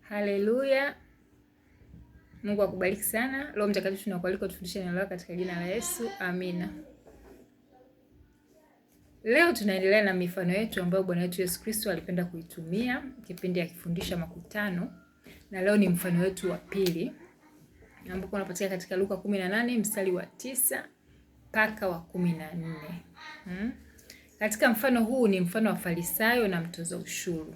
Haleluya. Mungu akubariki sana. Roho Mtakatifu tunakualika tufundishe neno lako katika jina la Yesu. Amina. Leo tunaendelea na mifano yetu ambayo Bwana wetu Yesu Kristo alipenda kuitumia kipindi akifundisha makutano, na leo ni mfano wetu wa pili ambapo unapatikana katika Luka 18 mstari wa 9 mpaka wa 14. Katika mfano huu ni mfano wa Farisayo na mtoza ushuru.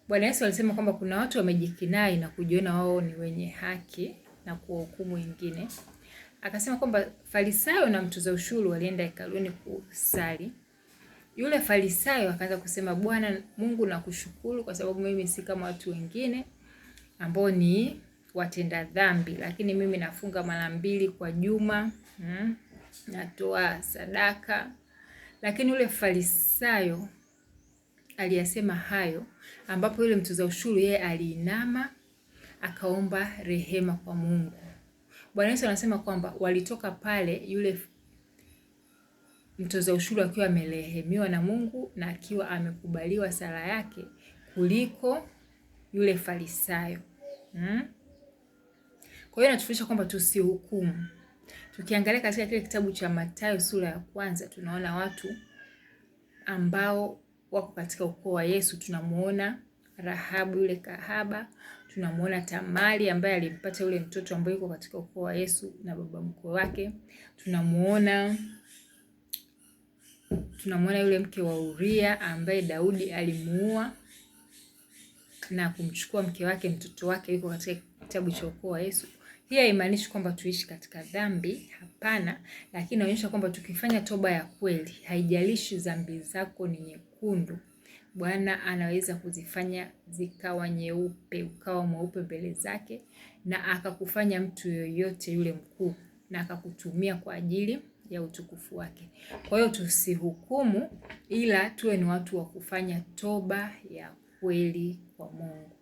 Bwana Yesu alisema kwamba kuna watu wamejikinai na kujiona wao ni wenye haki na kuwahukumu wengine. Akasema kwamba Farisayo na mtoza ushuru walienda hekaluni kusali. Yule Farisayo akaanza kusema, Bwana Mungu nakushukuru kwa sababu mimi si kama watu wengine ambao ni watenda dhambi, lakini mimi nafunga mara mbili kwa juma, natoa sadaka. Lakini yule Farisayo aliyasema hayo, ambapo yule mtoza ushuru yeye aliinama akaomba rehema kwa Mungu. Bwana Yesu anasema kwamba walitoka pale yule mtoza ushuru akiwa amerehemiwa na Mungu na akiwa amekubaliwa sala yake kuliko yule Farisayo. Kwa hiyo inatufundisha kwamba tusihukumu. Tukiangalia katika kile kitabu cha Mathayo sura ya kwanza, tunaona watu ambao wako katika ukoo wa Yesu. Tunamuona Rahabu yule kahaba, tunamuona Tamari ambaye alimpata yule mtoto ambaye yuko katika ukoo wa Yesu na baba mkwe wake. Tunamuona yule mke wa Uria ambaye Daudi alimuua na kumchukua mke wake, mtoto wake yuko katika kitabu cha ukoo wa Yesu. Hii haimaanishi kwamba tuishi katika dhambi, hapana, lakini inaonyesha kwamba tukifanya toba ya kweli, haijalishi dhambi zako ni nyekundu, Bwana anaweza kuzifanya zikawa nyeupe, ukawa mweupe mbele zake, na akakufanya mtu yoyote yule mkuu, na akakutumia kwa ajili ya utukufu wake. Kwa hiyo tusihukumu, ila tuwe ni watu wa kufanya toba ya kweli kwa Mungu.